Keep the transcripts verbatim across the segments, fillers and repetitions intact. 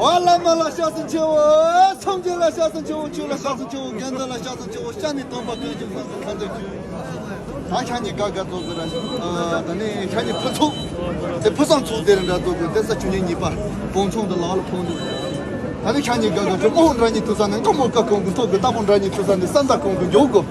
ཨོ་བླ་མ་ལ་སྐྱབས་སུ་མཆིའོ། སངས་རྒྱས་ལ་སྐྱབས་སུ་མཆིའོ། ཆོས་ལ་སྐྱབས་སུ་མཆིའོ། དགེ་འདུན་ལ་སྐྱབས་སུ་མཆིའོ། སྐྱབས་གནས་དམ་པ་ཀུན་གྱི་སངས་རྒྱས་ཁམས་དང་ཆོས། ད་ཁྱེད་གཉིས་དགའ་དགའ་ཚོགས་ཀྱི་ར། ཨ་ད་ནི་ཁྱེད་གཉིས་ཕུན་ཚོགས་དེ་ཕུན་སུམ་ཚོགས་དེ་རིང་འདྲ་ཚོགས་ཀྱི་དེ་ས་ཆུ་ཉིན་གཉིས་པ་བང་ཚོང་དུ་ལག་ལ་ཕོག་འདུག་ད་ནི་ཁྱེད་གཉིས་དགའ་དགའ་ཚོགས། དམོད་འདྲ་གཉིས་ཐུག་ས་ནས་དམོད་ཀ་ཁོང་གི་ཐོག་གི་རྟ་ཕོ་འདྲ་གཉིས་ཐུག་ས་ནས་ས་མདའ་ཁོང་གི་མགྱོགས་གོ།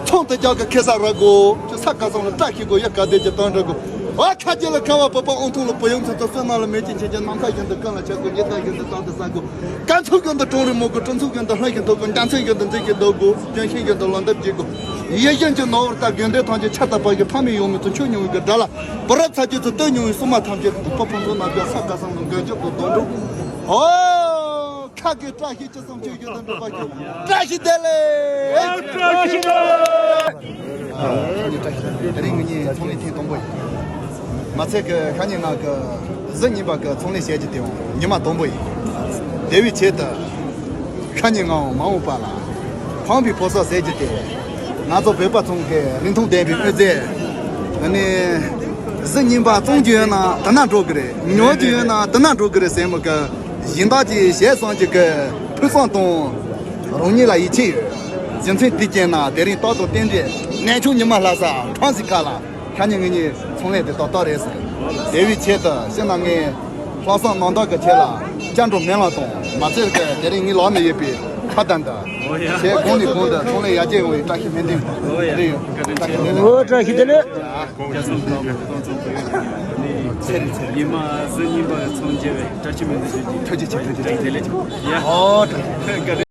ཚོང་དུ་རྒྱག་གི་ཁེ་ས་ར་གོ། ཁྱོད་ས་ཁ་སང་ལ་བཀྲ་ཤིས་གོ། ཡ་ག་བདེ་གི་དང་འདྲ་གོ། ཨ་ཁ་རྗེ་ལ་ཁ་བ་བབས་པ་ཨོང་ཐུང་ལ་བུ་ཡོང་ཚུལ་དུ་བསོད་ནམས་ལ་མེ་ལྕེ་མཆེད་ཀྱི། ནམ་མཁའ་བཞིན་དུ་ཀུན་ལ་ཆགས་དགོས། ཉི་ཟླ་བཞིན་དུ་དྭངས་ཏེ་གསལ་དགོས། དཀའ་ཚེགས་བཞིན་དུ་གྲང་རེག་མོག་གོ། གྲང་ཚུགས་བཞིན་དུ་ལྷ་བཞིན་ཐོབ་དགོས། འཇའ་ཚོན་བཞིན་དུ་འཛིན་ཞིང་ལྡོག་དགོས། ལྗོན་ཤིང་བཞིན་དུ་ལོ་འདབ་རྒྱས་དགོས། ཡིད་བཞིན་གྱི་ནོར་བུ་དང་དགེ་འདུན་ཐམས་ཅད་ཆར་ལྟར་བབས་ཤིང་ཕ་མེས་ཡང་མེས་སུ་ཁྱོད་མྱོང་བའི་གི་དགྲ་ལ། བུ་རབས་ཚ་རྒྱུད་དུ་བསྟོད་མྱོང་བའི་སྲུང་མ་ཐམས་ཅད་དུ་ཕོ་ཕུན་ཚོགས་རྣམས་ཀྱང་ས་ཁ་སང་ལ་འགོད་རྒྱུ་དང་སྡོང་གྲོགས། ཨོ། ཁ་གི་བཀྲ་ཤིས་ཅི་བསམ་ཆོས་བཞིན་དུ་འགྲུབ་པ་ཞིག་བཀྲ་ཤིས་བདེ་ལེགས། བཀྲ་ཤིས་བདེ་ལེགས། ཨ་ནི་བཀྲ་ཤིས་བདེ་ལེགས། དེ་རིང་ངེད་གཉིས་ཚོང་ལས་ཐེངས་དང་པོ་ཡིན། མ་ཚད་ཀྱི་ཁ་ཉིན་ང་གི་གཟི་རྙིང་པ་གི་ཚོང་ལས་བྱེད་རྒྱུ་དེའང་ཉི་མ་དང་པོ་ཡིན། དེ་བས་ཆེད་དུ་ཁ་ཉིན་ངའང་མ་འོངས་པ་ལ་ཕངས་པའི་ཕོ་གསར་ཟེར་རྒྱུ་དེ། ང་ཚོ་བོད་པ་ཚོང་གི་རིན་ཐང་ལྡན་པའི་དངོས་རྫས། ཨ་ནི་གཟི་རྙིང་པ་བཙོང་རྒྱུ་ཡོད་ན་དེ་ན་འགྲོ་གི་རེད། ཉོ་རྒྱུ་ཡོད་ན་དེ་ན་འགྲོ་གི་རེད་ཟེར་མི་གི་སྦྱིན་བདག་གི་ཞལ་བཟང་གཅིག་གི་ཕུགས་བསམ་དང་རང་ཉིད་ལ་ཡིད་ཆེས་ཡོད། རྒྱུ་མཚན་དེའི་རྐྱེན་ན་དེ་རིང་ཏག་ཏག་རྟེན་འབྲེལ་གནས་ཆུང་ཉི་མ་ལྷ་ས་གྲངས་གཟིགས་ཁ་ལ་ཁ་ཉིན་ངེད་གཉིས་ཚོང་ལས་དེ་ཏག་ཏག་རེད་ཟེར། དེ་བས་ཆེད་དུ་ཤི་ན་ངས་ལྷག་བསམ་རྣམ་དག་གི་ཆེད་ལ་བཅར་འགྲོ་མེད་ལ་དང་མ་ཚད་ཀྱི་དེ་རིང་ངའི་ལག་ནས་ཡོད་པའི་ཁ་བརྡ་འདི་ཁྱེད་གོང་ནས་གོང་དུ་ཚོང་ལས་ཡར་རྒྱས་ཡོང་བའི་བཀྲ་ཤིས་ལྷུན་ལྡན་རེད་ཡོད། བཀྲ་ཤིས་ལྷུན་ལྡན། ཨོ་བཀྲ་ཤིས་བདེ་ལེགས། ཚེ་རིང་ཚེ་རིང་། ཉི་མ་གཟི་རྙིང་པ་ཚོང་རྒྱག་པའི་བཀྲ་ཤིས་སྨོན་འདུན་ཞུ་རྒྱུ། ཐུགས་རྗེ་ཆེ། ཐུགས་རྗེ་ཆེ། བཀྲ་ཤིས་བདེ་ལེགས། ཡ། ཨོ་བཀྲ་ཤིས།